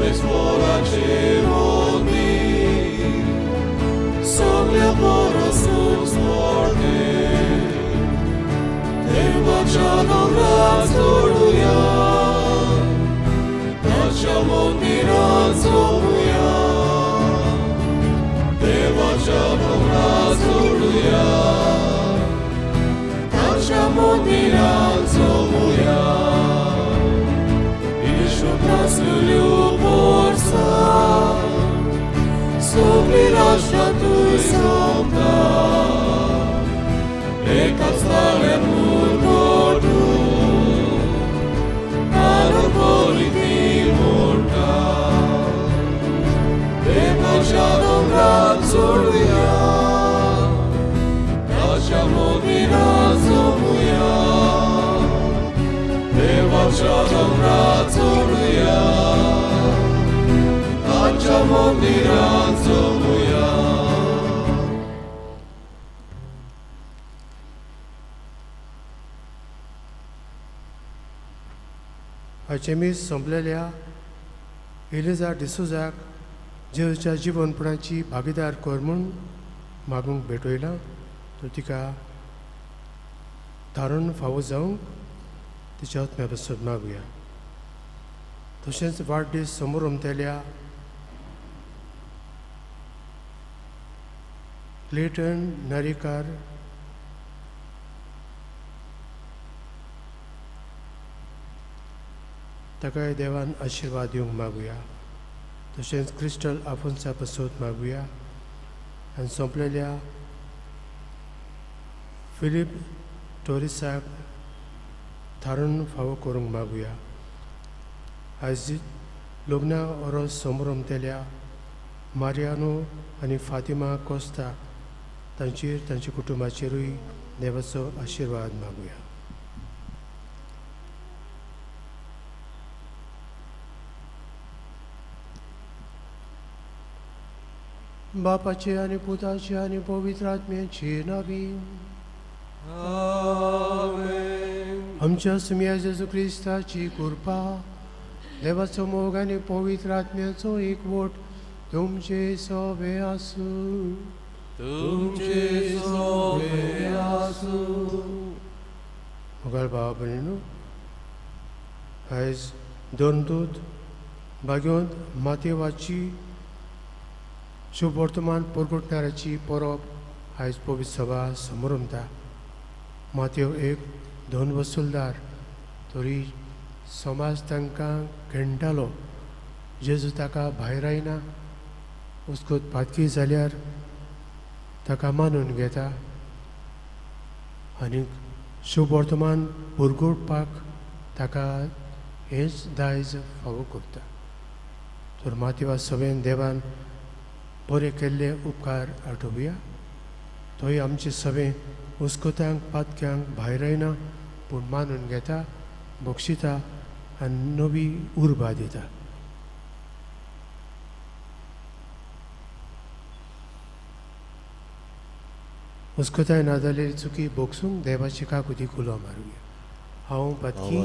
मेस्पोराचे मंदीर सगळ्या परस उंच मोठें देवाच्या दोंगरार चडुया ताच्या मंदिरांत झोपुया देवाच्या दोंगरार चडुया ताच्या मंदिरांत झोपुया येशू नासलेल्यो पोरसां सगळीं राष्ट्रां थंय सोंपता एकाच ताळ्यान मुरगटून आनंद भरीत ती म्हणटा देवाच्या दोंगरार चडुया ताच्या मंदिरांत जमुया देवाच्या दोंगरार चडुया ताच्या मंदिरांत जमुया. हाचें मीस सोंपलेल्या एलिजा डिसोजाक जेजूच्या जिवनपणाची भागीदार कर म्हूण मागूंक भेटयलां तर तिका धारण फावो जावंक तिच्या आत्म्या पासत मागुया. तशेंच वाडदीस समोर क्लेटन नारेकार ताकाय देवान आशिर्वाद दिवंक मागुया. तशेंच क्रिस्टल आफोन्सा पासत मागुया आनी सोंपलेल्या फिलीप टोरिसाक थारून फावो करूंक मागुया. आयज लग्ना ओरोस समोरमतेल्या मारियानो आनी फातिमा कोस्ता तांचेर तांच्या कुटुंबाचेरूय देवाचो आशिर्वाद मागुया. बापाचे आनी पुताचे आनी पवित्र आत्म्याचे नांवी आमेन. आमच्या सुम्या जेजू क्रिस्ताची कृपा, देवाचो मोग आनी पवित्र आत्म्याचो एकवट तुमचे सोबे आसूं. तुमचे सोबे आसूं. मोगाळ भाव भयणीनो, आयज दोन दूत भाग्योंत मातेवाची शुभ वर्तमान परगटणाऱ्याची परब आयज पवित्र सभा समोरमता. मातेव एक दोन वसुलदार तरी समाज तांकां खेळटालो. जेजू ताका भायर आयना, उस्कोत पातकी जाल्यार ताका मानून घेता आनी शुभ वर्तमान परगटपाक ताका हेंच दायज फावो करता. तर मातेवा सभेन देवान बरे केल्ले उपकार आठोवया. थंय आमचे सभे उस्कोतांक पातक्यांक भायर आयना पूण मानून घेता, बक्षिता आनी नवी उर्बा दिता. उस्कोताय ना जाल्यार चुकी बोगसूंक देवाची काकुती उलो मारुया. हांव पातकी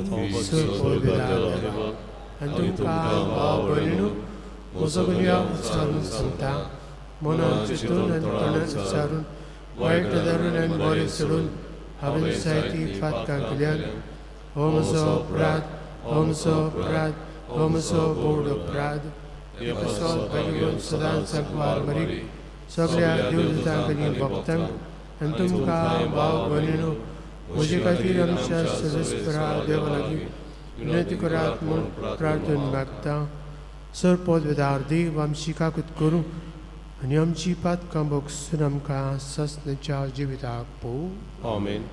आनी तुमकां भाव भयणीनो म्हजो गुन्यांव उच्चारून सांगता, मनान चिंतून आनी तोंडान उच्चारून वायट धरून आनी बरें सोडून हांवें जायतीं पातकां केल्यान. हो म्हजो अपराध, हो म्हजो अपराध, हो म्हजो बोड अपराध. सदांच सांकवार मरीक सगळ्या देवदूतांक आनी भक्तांक आनी तुमकां भाव भयणीनो म्हजे खातीर आमच्या सदस्यरा देवा लागीं विनंती करात म्हूण प्रार्थना मागता. सर पदवेदार देव आमची काकूत करूं आनी आमची पातकां भोगसून आमकां सस्नाच्या जिविताक पोवूं. आमेन.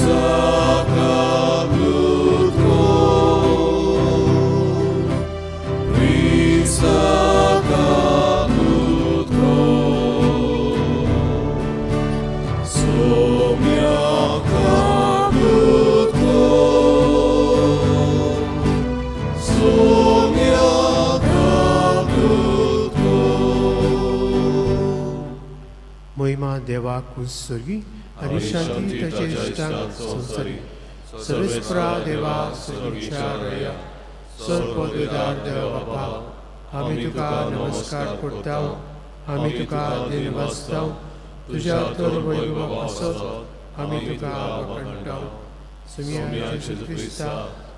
Prisaka Kutko. मोहिमा देवाक उत्सर्गी आनी शांती ताचे इश्टांक संवसारी. सर्वेस्परा देवा सर्गीच्या रया सर्वपदवीदार देवा बापा, आमी तुका नमस्कार करता, आमी तुका दिनवासता. तुज्या तर वैभव आसत आमी तुका वाखाणटा. सुमिया जेजू क्रिस्ता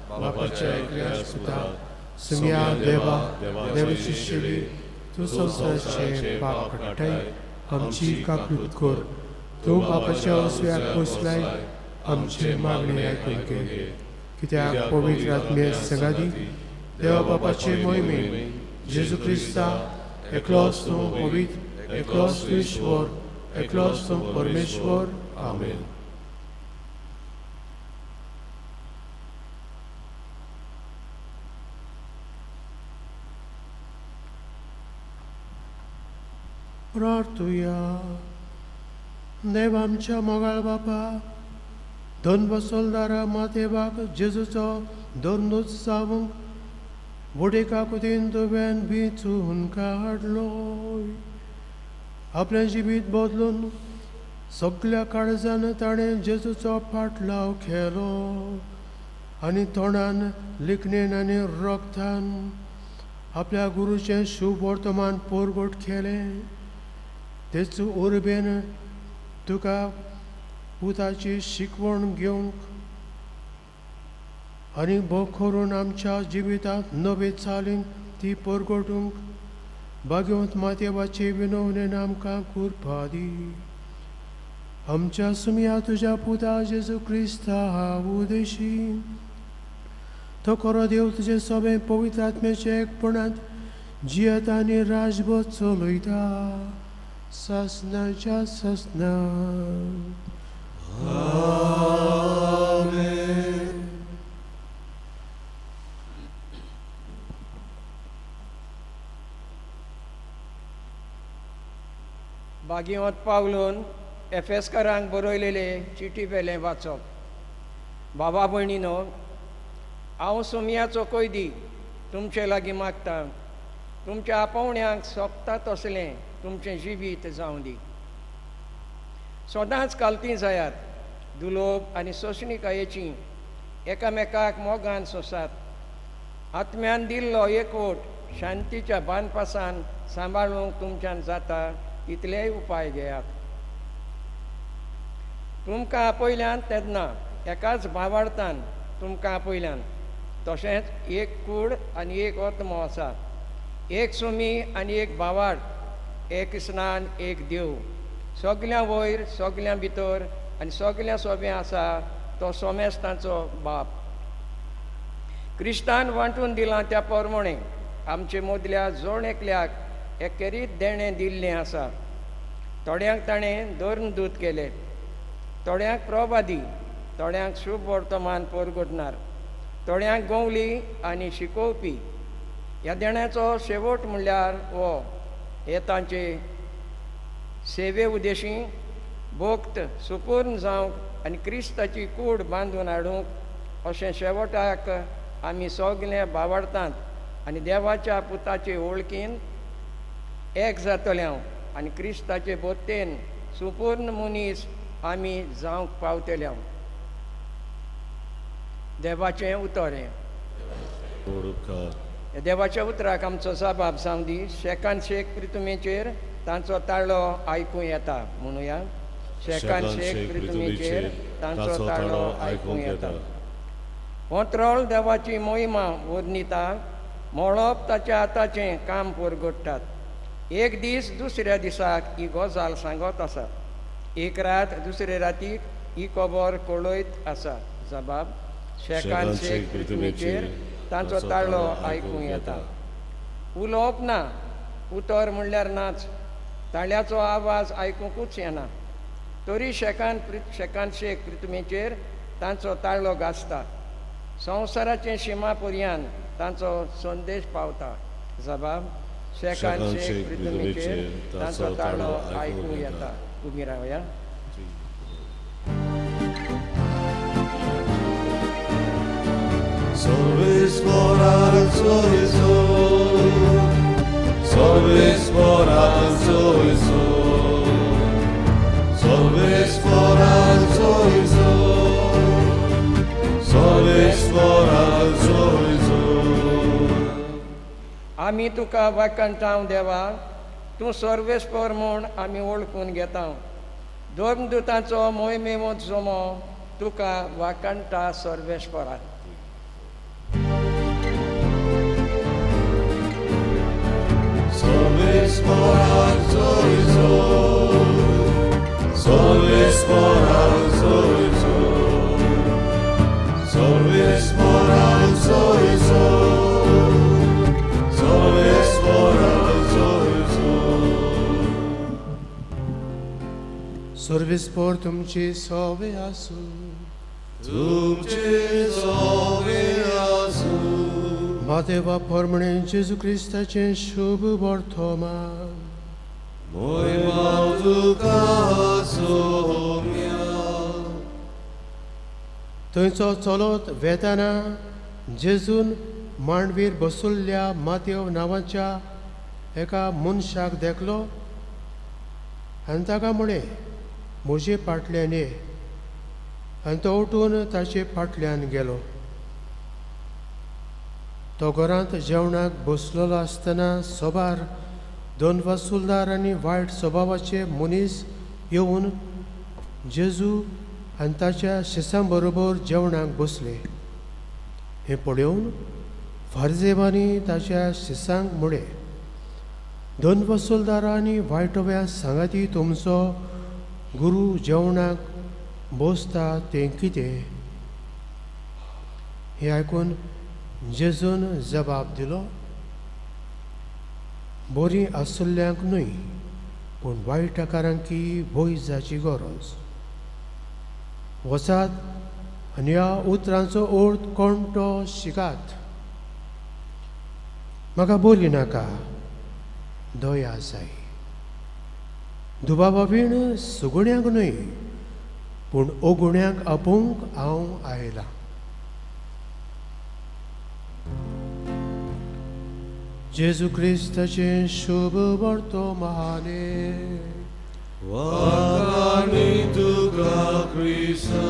बापाच्या एकल्या पुता, सुमिया देवा देवाची शेली, तूं संवसाराचें पाप काडटाय, आमची काकूत कर. तूं बापाच्या उजव्याक बसलाय, आमचे मागणे आयकून घे. कित्याक पवित्र आत्मे संगाती देवा बापाचे मोहिमेन जेजू क्रिस्ता एकलोच तूं पवित्र, एकलोच तूं ईश्वर, एकलोच तूं परमेश्वर. आमेन. प्रार्थुया. देव आमच्या मोगाळ बापा, दोन बसोलदारा मातेबाक जेजूचो दोन जावंक वोडेका कुतीन तुवें बिचून काडलो. आपलें जिवीत बदलून सगल्या काळजान ताणें जेजूचो फाटलाव केलो आनी तोंडान लिखणेन आनी रक्तान आपल्या गुरूचें शुभ वर्तमान परगट केलें. तेच उर्बेन तुका पुताची शिकवण घेवंक आनी भोग करून आमच्या जिवितांत नवे चालींक ती परगटूंक भाग्यवंत मातेवाचे विनवणेन आमकां कृपा दी. आमच्या सुमया तुज्या पुता जेजू क्रिस्ता उदेशी, तो खरो देव तुजे सगळे पवित्र आत्म्याचे एकपणांत जियेता आनी राजभर चलयता ससनाच्या ससना. आमेन. बागिवंत पावलून एफेसकारांक बरयलेले चिटी पेलें वाचप. बाबा भयणीनो, हांव सुमयाचो कैदी तुमचे लागीं मागता, तुमच्या आपोवण्यांक सोंपता तसलें तुमचें जिवीत जावं दी. सदांच कालती जायात, दुलोब आनी सोंसणिकायेची एकामेकाक मोगान सोंसात. आत्म्यान दिल्लो एकवट शांतीच्या बांदपासान सांबाळूंक तुमच्यान जाता तितलेय उपाय घेयात. तुमकां आपयल्यान तेन्ना एकाच भावार्थान तुमकां आपयल्यान, तशेंच एक कूड आनी एक आत्मो आसा, एक सुमी आनी एक भावार्थ, एक स्नान एक देव, सगल्यां वयर सगल्यां भितर आनी सगल्यां सोबें आसा तो सोमेस्तांचो बाप. क्रिस्तान वांटून दिलां त्या प्रमाणें आमचे मदल्या जण एकल्याक एकेरीत देणें दिल्लें आसा. थोड्यांक ताणें धर्मदूत केले, थोड्यांक प्रवादी, थोड्यांक शुभ वर्तमान परगटणार, थोड्यांक गोवली आनी शिकोवपी. ह्या देण्याचो शेवट म्हणल्यार हो हे तांचे सेवे उद्देशी भक्त सुपूर्ण जावंक आनी क्रिस्ताची कूड बांदून हाडूंक अशें शेवटाक आमी सगळे भावार्थांत आनी देवाच्या पुताचे वळखीन एक जातले हांव आनी क्रिस्ताचे बोत्तेन सुपूर्ण मनीस आमी जावंक पावतले हांव. देवाचें उतर हें. देवाच्या उतराक आमचो जबाब जावं दी. शेकान शेक प्रितुमेचेर तांचो ताळो आयकूं येता. म्हणुया, शेकान शेक प्रितुमेचेर तांचो ताळो आयकूं येता. होंत्रोळ देवाची मोहिमा वर्णिता, मळप ताच्या हाताचें काम परगट्टात. एक दीस दुसऱ्या दिसाक ही गजाल सांगत आसा, एक रात दुसरे रातीक ही खबर कळयत आसा. जबाब शेकान शेक पृथ्वीचेर तांचो ताळो आयकूं येता. उलोवप ना, उतर म्हणल्यार नाच, ताळ्याचो आवाज आयकुंकूच येना, तरी शेकान शेकान शेक पृथ्वीचेर तांचो ताळो गाजता. संवसाराचे शिमा पर्यान तांचो संदेश पावता. जबाब शेकान शेक पृथ्वीचेर तांचो ताळो आयकूं येता. उबी रावया. Solve sporanzo. आमी तुका वाखाणटांव देवा, तूं सर्वेस्पर म्हूण आमी वळखून घेतांव. धर्मदुतांचो मोहिमेवंत जमो तुका वाखाणटा सर्वेस्परा. सर्वेस्पराक जय जय, सर्वेस्पराक जय जय, सर्वेस्पराक जय जय, सर्वेस्पराक जय जय. सर्वेस्पर तुमची सवे आसूं. तुमचे सवे आसूं. मातेवा परमणे जेजू क्रिस्ताचें शुभ वर्तमान. मोहिमा तुका सोम्या. थंयचो चलत वेताना जेजून मांडवीर बसुल्ल्या मातेव नांवाच्या एका मनशाक देखलो आनी ताका म्हळें, म्हजे फाटल्यान ये. आनी तो उठून ताचे फाटल्यान गेलो. तो घरांत जेवणाक बसलेलो आसतना सोबार दोन वसुलदार आनी वायट स्वभावाचे मनीस येवन जेजू आनी ताच्या शिसां बरोबर जेवणाक बसले. हें पळोवन फारजेवांनी ताच्या शिसांक म्हळें, दोन वसुलदार आनी वायटव्या सांगाती तुमचो गुरू जेवणाक बसता तें कितें? हें आयकून जेजून जबाब दिलो, बरीं आसुल्ल्यांक न्हय पूण वायटकारांकी वैजाची गरज. वचात आनी ह्या उतरांचो अर्थ कोण तो शिकात. म्हाका बोली नाका, दया जाय. दुबावा वीण सुगुण्यांक न्हय पूण अगुण्यांक आपोवंक हांव आयलां. जेजू क्रिस्ताचें शुभ वर्तमाने. वाखाणी तुका क्रिस्ता.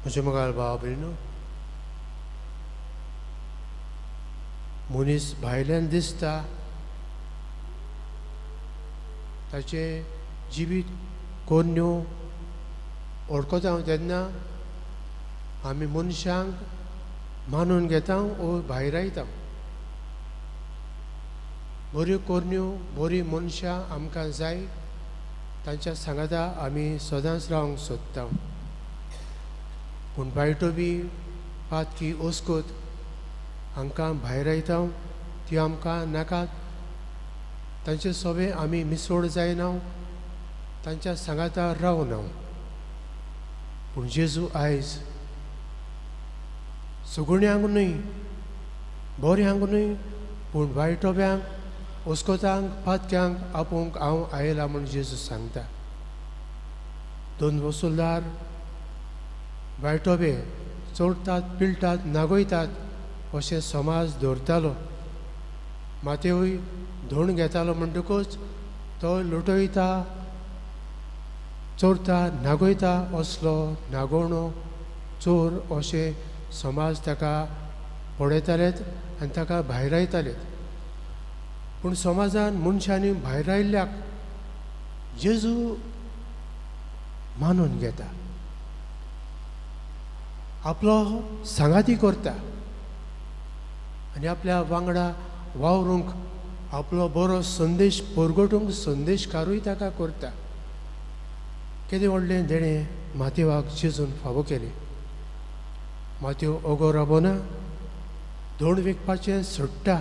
म्हज्या मोगाळ भाव भयणो, मनीस भायल्यान दिसता, ताचें जिवीत कोन्न्यो वळखता तेन्ना आमी मनशांक मानून घेता वो भायरायता. बऱ्यो कोरन्यो बरीं मनशां आमकां जाय, तांच्या सांगाता आमी सदांच रावंक सोदता. पूण बायटो बी पातकी ओस्कोत हांकां भायरायता, ती आमकां नाकात. तांचे सोबे आमी मिसोड जायना, तांच्या सांगाता रावना. पूण जेजू आयज सुगुण्यांक न्हय, बऱ्यांक न्हय, पूण वायटोब्यांक, ओस्कोतांक, पातक्यांक आपोवंक हांव आयला म्हूण जेजू सांगता. दोन वसुलदार वायटोबे चोरतात, पिळटात, नागयतात अशें समाज दवरतालो. मातेवूय धोण घेतालो म्हणटकूच तो लुटयता, चोरता, नागयता असलो नागोवणो चोर अशें समाज ताका पळयतालेत आनी ताका भायरायतालेत. पूण समाजान मनशांनी भायरायल्ल्याक जेजू मानून घेता, आपलो सांगाती करता आनी आपल्या वांगडा वावरूंक, आपलो बरो संदेश परगटूंक संदेशकारूय ताका करता. केदें व्हडलें देणें मातेवाक जेजून फावो केलें. मातेव ओगो राबना, धोण विकपाचें सोडटा,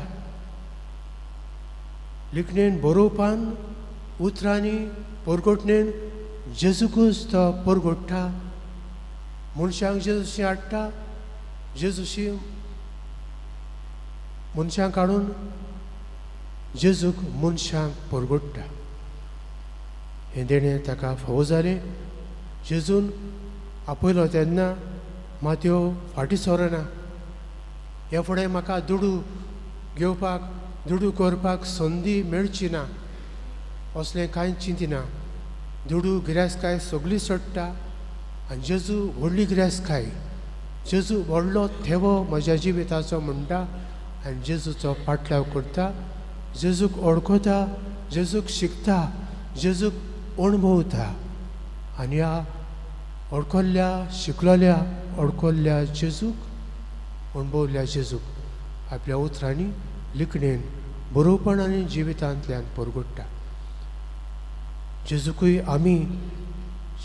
लिखणेन बरोवपान, उतरांनी परगटणेन जेजूकूच तो परगट्टा. मनशांक जेजूशी हाडटा, जेजूशी मनशांक काडून जेजूक मनशांक परगट्टा. हें देणें ताका फावो जालें. जेजून आपयलो तेन्ना मात्यो फाटीं सरना. ह्या फुडें म्हाका दुडू घेवपाक, दुडू करपाक संदी मेळची ना, असलें कांय चिंतिना. दुडू गिरेस्तकाय सगळी सोडटा आनी जेजू व्हडली गिरेस्तकाय, जेजू व्हडलो थेवो म्हज्या जिविताचो म्हणटा आनी जेजूचो पाटलाव करता, जेजूक वळखता, जेजूक शिकता, जेजूक अणभवता. आनी ह्या वळखल्ल्या शिकलोल्या वळखल्ल्या जेजूक, अणभवल्ल्या जेजूक आपल्या उतरांनी, लिखणेन, बरोवपण आनी जिवितांतल्यान परगट्टा. जेजूकूय आमी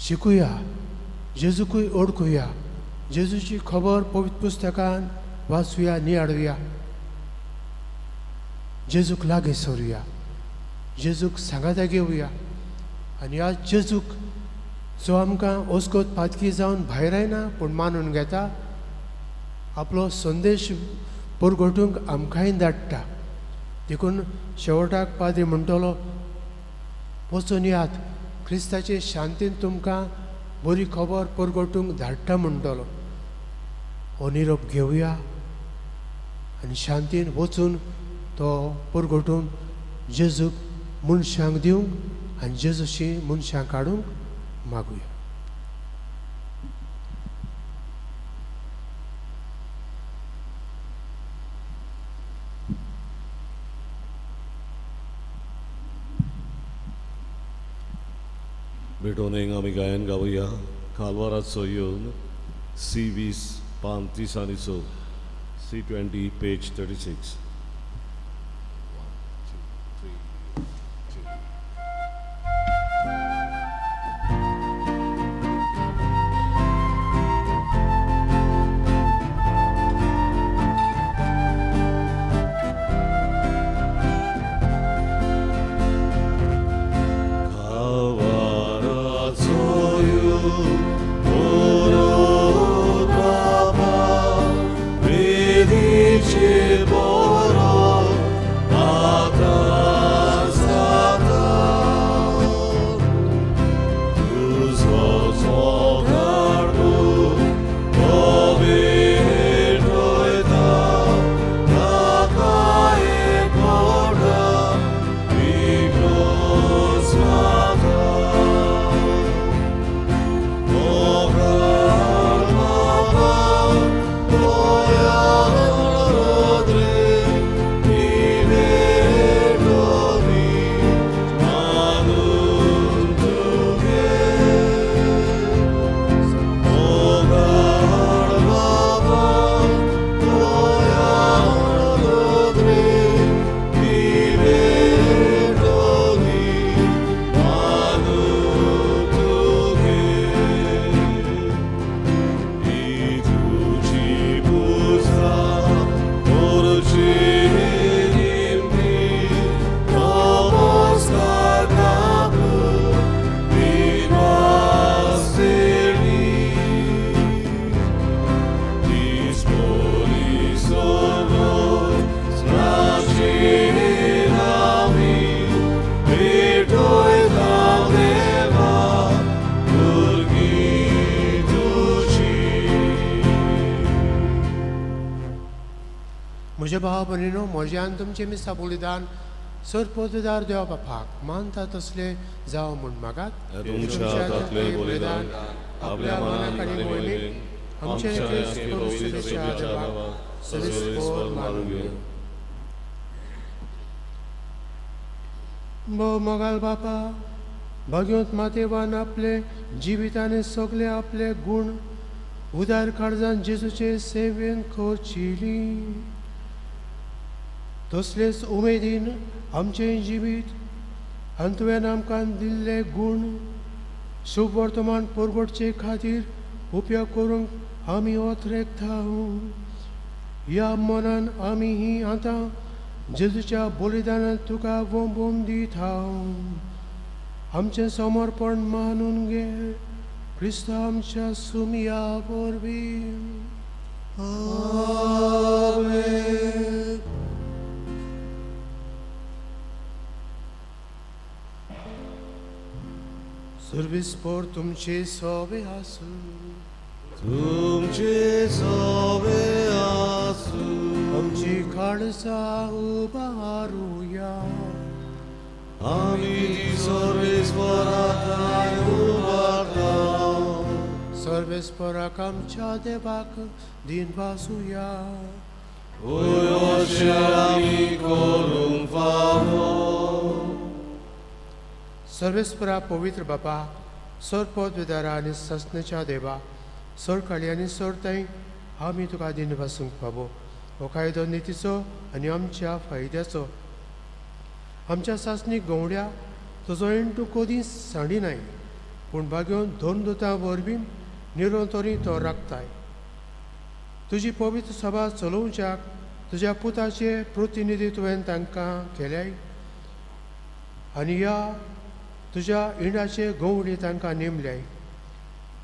शिकुया, जेजूकूय वळखुया, जेजूची खबर पवित्र पुस्तकान वाचुया, नियाळुया, जेजूक लागीं सरुया, जेजूक सांगाता घेवया. आनी ह्या जेजूक जो आमकां ओस्कोत पातकी जावन भायर आयना पूण मानून घेता, आपलो संदेश परगटूंक आमकांय धाडटा. देखून शेवटाक पाद्री म्हणटलो, वचून यात, क्रिस्ताचे शांतीन तुमकां बरी खबर परगटूंक धाडटा म्हणटलो. हो निरोप घेवया आनी शांतीन वचून तो परगटून जेजूक मनशांक दिवंक आनी जेजूशी मनशांक काडूंक मागुया. भेटोवन आमी गायन गावया कालवाराचो येवन सी 20 पान 30 आनी 6, सी 20 पेज 36. म्हज्या भाव भयणीनो, म्हजें आनी तुमचें मिसा बलिदान सरपोतदार देवा बापाक मानता तसलें जावं म्हूण मागात. तुमच्या हातांतलें बलिदान आपल्या मनाक आनी मोहिमेक आमच्या क्रिस्ताच्या देवाक सदस्यपद मानून घेवं. भोव मोगाल बापा, भाग्योत मातेवान आपले जिविताने सगळे आपले गुण उदार काळजान जेजूचे सेवेन खोचिली, तसलेच उमेदीन आमचें जिवीत आनी तुवें आमकां दिल्ले गूण शुभ वर्तमान परगटचे खातीर उपयोग करूंक आमी ओथरेकता. ह्या मनान आमी ही आतां जेजूच्या बलिदानान तुका वोंबोवन दिता. आमचें समर्पण मानून घे क्रिस्तांव आमच्या सुमया वरवीं. आमेन. सर्वीस पोर तुमचे सोबे आसूं, तुमचे सोबे आसूं. आमची काळजां उबारुया, आमी ती सर्वेस्पराक उबारता. सर्वेस्पराक आमच्या देवाक दिन वासुया. वय अशें आमी करूंक फावो. सर्वेस्परा पवित्र बापा, सर पदवेदारा आनी ससनेच्या देवा, सर काळी आनी सर ताई, आमी तुका दिन वासूंक फावो. हो कायदो नितीचो आनी आमच्या फायद्याचो. आमच्या सासणीक गवड्या तुजो एण तूं कदीं सांडिनाय, पूण बागेवन दोन दुतां वरवीं निरंतरी तो राखताय. तुजी पवित्र सभा चलोवच्याक तुज्या पुताचे प्रतिनिधी तुवें तांकां केल्याय आनी ह्या तुज्या इणाचे गवडी तांकां नेमल्याय.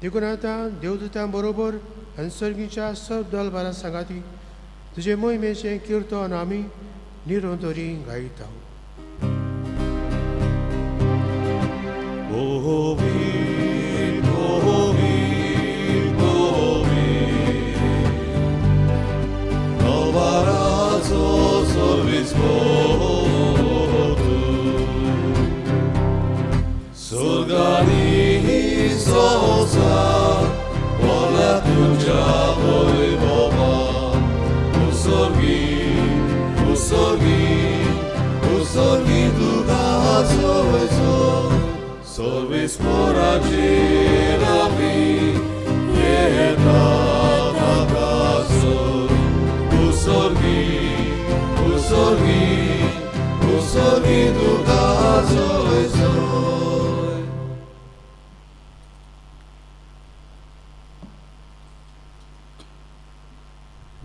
देखून आतां देवदुतां बरोबर आनी सर्गीच्या सब दलबारा सांगाती तुजे मोहिमेचें किर्तन आमी निरंतरी गायता.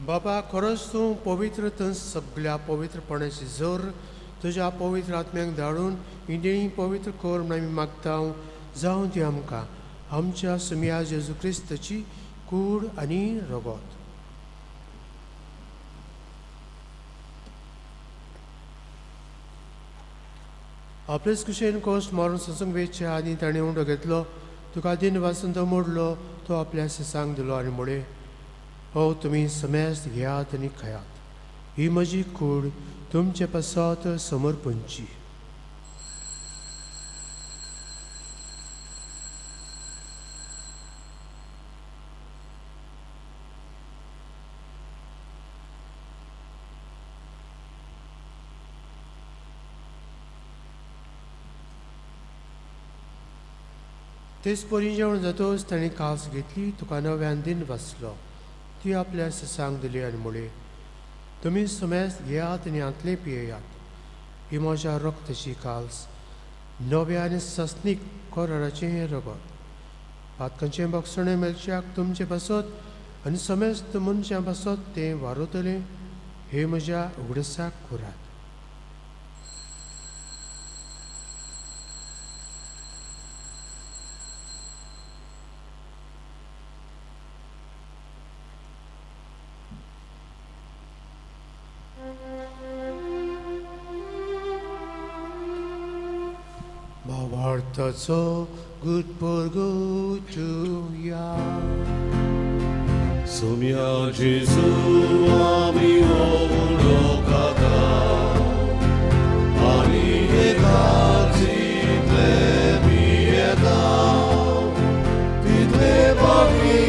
बाबा, खरोच तूं पवित्र तूं सगळ्या पवित्रपणाची जोर तुज्या पवित्र आत्म्याक धाडून इंडियी पवित्र कर म्हूण आमी मागता. जावं ती आमकां आमच्या सुमया जेजू क्रिस्ताची कूड आनी रगत. आपलेच कुशेन कोश मारून ससूंक वेच्या आनी ताणें उंडो घेतलो, तुका दिन वासून तो मोडलो, तो आपल्या सिसांक दिलो आनी म्हळें, हो तुमी समेस्त घेयात आनी खायात, ही म्हजी कूड तुमचे पासत समर्पणची. तेच परी जेवण जातच ताणें कास घेतली, तुका नव्यान दिन वाचलो, ती आपल्या ससांक दिली आनी म्हळें, तुमी समेस्त घेयात आनी हांतलें पियेयात, ही म्हज्या रक्ताची काल्स, नव्या आनी ससनीक कराराचें हें रगत. पातकांचें बक्षणें मेळच्याक तुमचे पासत आनी समेस्त मनशां पासत तें वारवतलें, हे म्हज्या उगडसाक करात. So good for go to ya. Sumia Jesu ami olokata, ani ekatitle mieta, title baki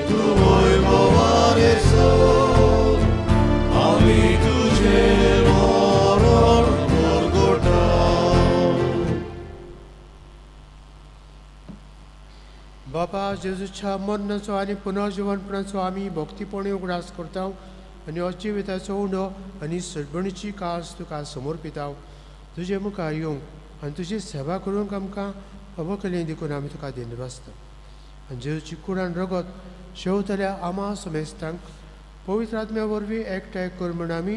tu moi movareso, ami tuje moron morgota. बापा, जेजूच्या मरणाचो आनी पुनर्जिवनपणाचो आमी भक्तीपणी उगडास करता आनी हो जिविताचो उंडो आनी सडबणीची कास तुका समर्पिता. तुजे मुखार येवंक आनी तुजी सेवा करूंक आमकां फावो केली देखून आमी तुका धन्यवाद. आनी जेजूची कूड आनी रगत शेवतल्या आमा समेस्तांक पवित्र आत्म्या वरवीं एकठांय कर म्हूण आमी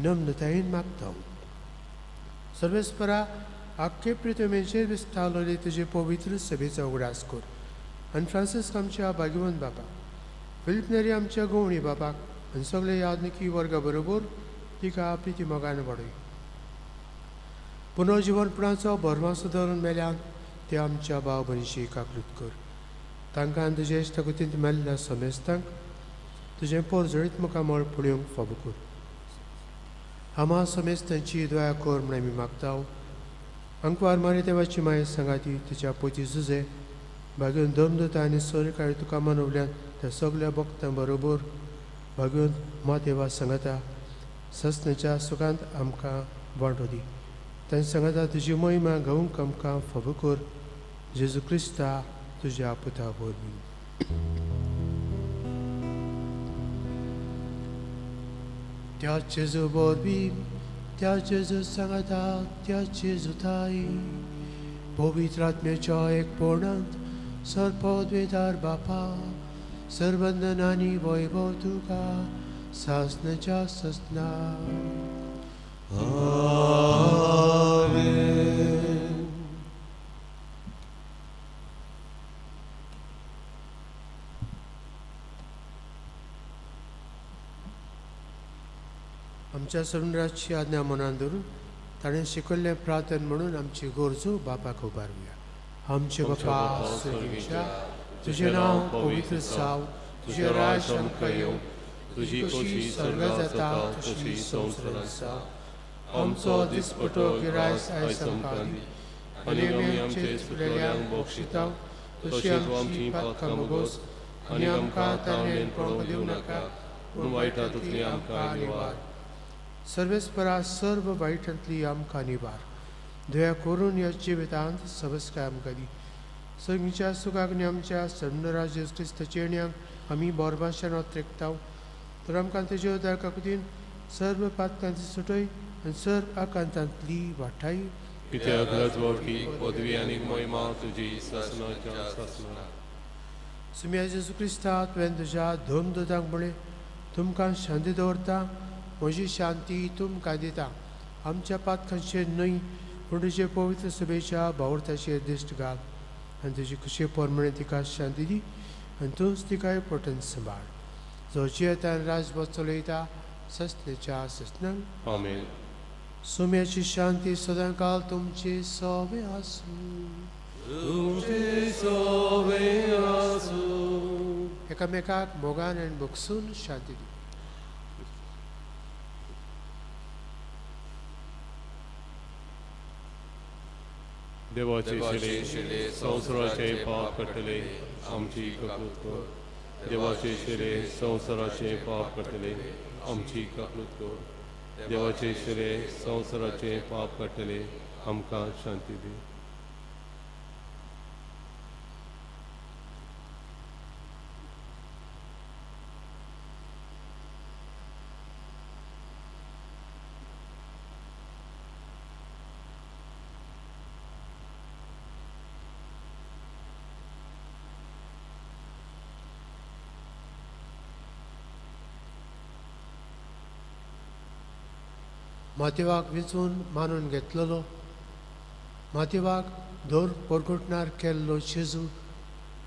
नम्रतायेन मागता. सर्वेस्परा, आख्खे प्रितमेचेर विस्तारलेले तुजे पवित्र सभेचो उगडास कर आनी फ्रांसिस्क आमच्या भाग्यवंत बापाक, फिलीप नेरी आमच्या गवणी बापाक आनी सगळे यादनिकी वर्गा बरोबर तिका प्रिती मोगान वाडय. पुनर्जिवनपणाचो भरमासो धरून मेल्यान ते आमच्या भाव भयणीशी काकृत कर. तांकां तुजे इश्टागतींत मेल्ल्या समेस्तांक तुजें पोरजळीत मुखामळ पळोवंक फावो कर. आमा समेस्तांची दया कर म्हूण आमी मागता. अंकवार मारी देवाची माये सांगाती तिच्या पोती जुजे भाग्योन धर्मदूता आनी सोरेकाळी तुका मनवल्यान त्या सगल्या भक्तां बरोबर भाग्योन मादेवा सांगता ससनेच्या सुखांत आमकां वांटो दी. तांचे सांगता तुजी महिमा गावंक आमकां फावो कर जेजू क्रिस्ता तुज्या पुता वरवीं. त्या जेजू वरवीं, त्या जेजू सांगता, त्या जेजू ताई पवित्र आत्म्याच्या एकपणांत सर्वपदवेदार बापा सर्वंदनानी वैभव तुका सासनाच्या ससना. आमेन. आमच्या सर्वराजची आज्ञा मनान धरून ताणें शिकयल्लें प्रार्थन म्हणून आमची गरजो बापाक उबारुया. आमचे बापा स्वर्गीच्या, तुजें नांव पवित्र जावं, तुजें राज्य आमकां येवं, तुजी खोशी स्वर्गांत जाता तशी संवसारांत जावं. आमचो दिसपटो गिरायस आयज आमकां दी आनी आमी आमचे चुकलेल्यांक बक्षिता तशी आमची पातकां भोगोस आनी आमकां ताणें पडोवंक दिवं नाका, पूण वायटांतली आमकां निवार. सर्वेस्परा सर्व वायटांतली आमकां निवार. दया करून ह्या जिवितांत सवस्काय आमकां दी. सगळींच्या सुखाक आनी आमच्या सर्वराज जेजू क्रिस्ताच्या येण्याक आमी बोरभाशेन ओत्रेकता. तर आमकां तेजे उदार काकुतीन सर्व पातकांची सुटय आनी सर्व आकांतांतली वाठाय. कित्याक राजवटी पदवी आनी महिमा तुजी सासणाच्या सासणा. सुम्या जेजू क्रिस्ता, तुवें तुज्या धर्मदूतांक म्हळें, तुमकां शांती दवरता, म्हजी शांती तुमकां दिता. आमच्या पातकांचेर न्हय पूण तुजे पवित्र सभेच्या भावार्थाचेर दिश्ट घाल आनी तुजी खुशे प्रमाणे तिका शांती दी आनी तूंच तिकाय पटन सांबाळ. जो जियेता आनी राजभर चलयता ससनेच्या ससनांक. आमेन. सुम्याची शांती सदांकाल तुमचे सोवे आसूं. तुमचे सोवे आसूं. एकामेकाक मोगान आनी भोगसून शांती दी. देवाचे शिले संवसाराचे पाप काडटले आमची काकूत कर. देवाचे शिले संवसाराचे पाप काडटले आमची काकूत कर. देवाचे शिले संवसाराचे पाप काडटले आमकां शांती दी. मातेवाक विंचून मानून घेतलेलो, मातेवाक दर परगटणार केल्लो जेजू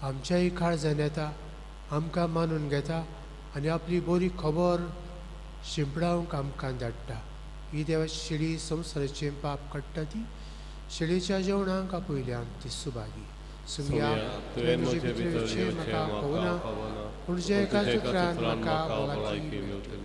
आमच्याय काळजान येता, आमकां मानून घेता आनी आपली बरी खबर शिंपडावंक आमकां धाडटा. ही देवाची शेळी संवसाराचें पाप काडटा ती शेळीच्या जेवणाक आपयल्यान ती सुभागी. सुमया, तुवें म्हजे भितर येवचें म्हाका फावना, पूण तुज्या एका उतरान म्हाका भलायकी मेळटली.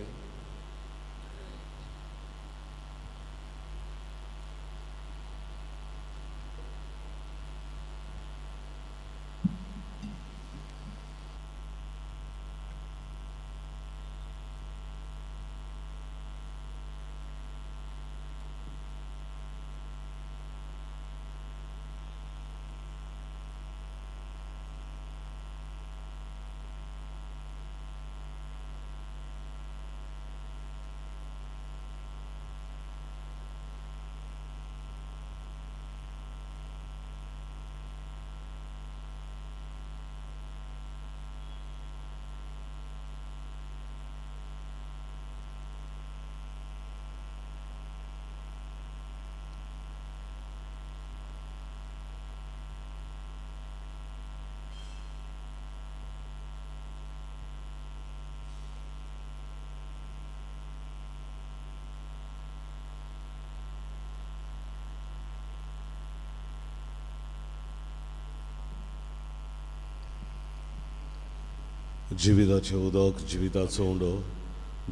जिविताचें उदक, जिविताचो उंडो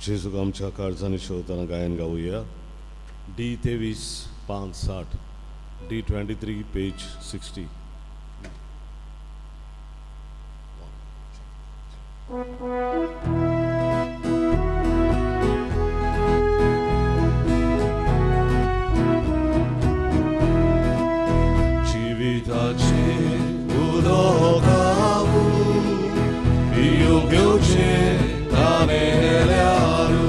जेजूक आमच्या काळजांनी शेवतना गायन गावया. डी 23 5 60. D23, page 60. जिविताचे उदकावू पियोग्योचे तानेल्यारू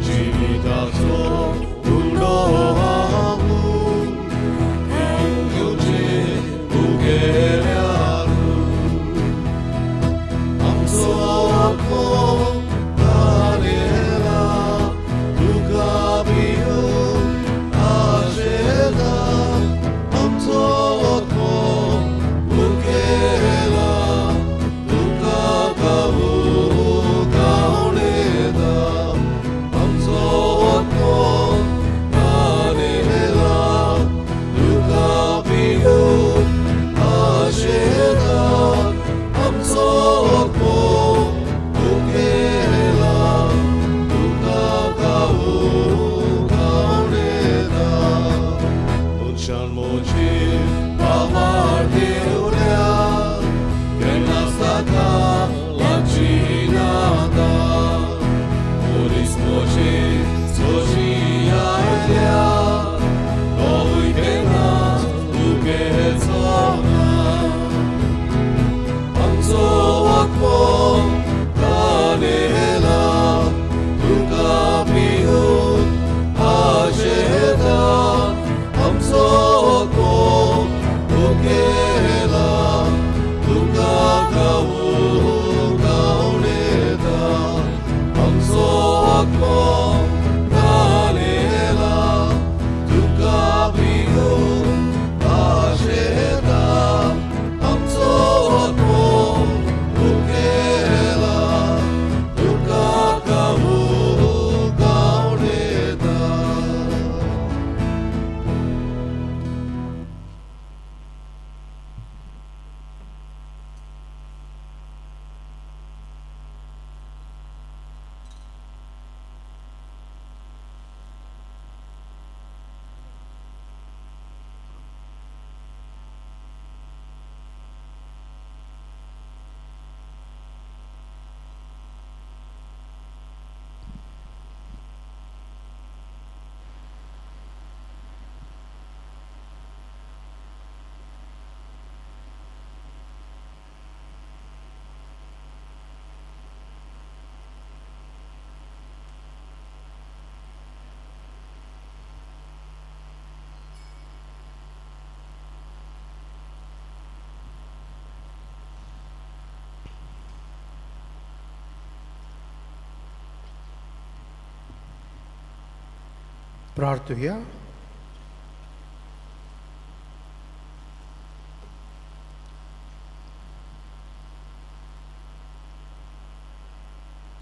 जिविताचो उदकावू पियोग्योचे उगेल्यारू आमचो आत्मो तानेला तुका पिवंक आशेता आमचो आत्मो उगेला तुका गावूंक आवडटा आमचो आत्मो तानेला तुका पिवंक आशेता आमचो आत्मो उगेला तुका गावूंक आवडटा मनशान म्हजी आवाज दिवल्या केन्नाच ताका लागची नाका मनीस म्हजी सोशी आयल्या तोवूय केन्नाच दुखेचो ना आमचो आत्मो तानेला तुका पिवंक आशेता आमचो आत्मो उगेला तुका गावूंक आवडटा आमचो आत्मो तानेला तुका पिवंक आशेता आमचो आत्मो उगेला तुका गावूंक आवडटा. प्रार्थुया.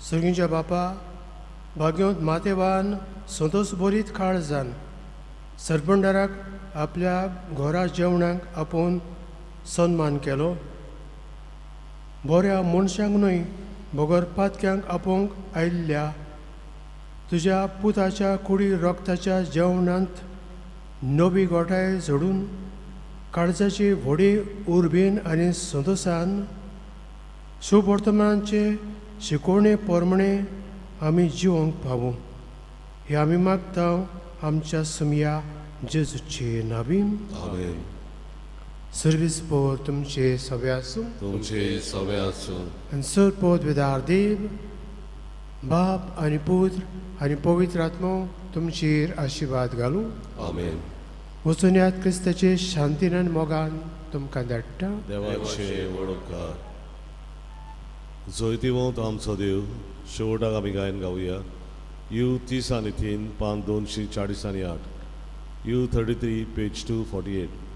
सर्गींच्या बापा, भाग्यवंत मातेवान संतोष बरीत काळजान सरपंडाराक आपल्या घरा जेवणाक आपोवन सन्मान केलो. बऱ्या मनशांक न्हय बगर पातक्यांक आपोवंक आयिल्ल्या तुज्या पुताच्या कुडी रक्ताच्या जेवणांत नवी गोठाय जोडून काळजाची व्हडी उर्बेन आनी संतोसान सुवर्तमानाचे शिकोवणे पोरमणे आमी जिवंक पावूं हे आमी मागता आमच्या सुमया जेजूचे नावीन. आमेन. सर्वीस पोर तुमचे सगळे आसूं तुमचे सगळे आसूं. आनी सर पोत विदार देव बाप आनी पुत्र आनी पवित्र आत्मो तुमचेर आशिर्वाद घालूं. आमेन. वचून याद क्रिस्ताचे शांतीन आनी मोगान तुमकां धाडटा. देवाचे व्हड उपकार. जैतिवंत आमचो देव. शेवटाक आमी गायन गावया. You 33 पान 248. U 33 page 248.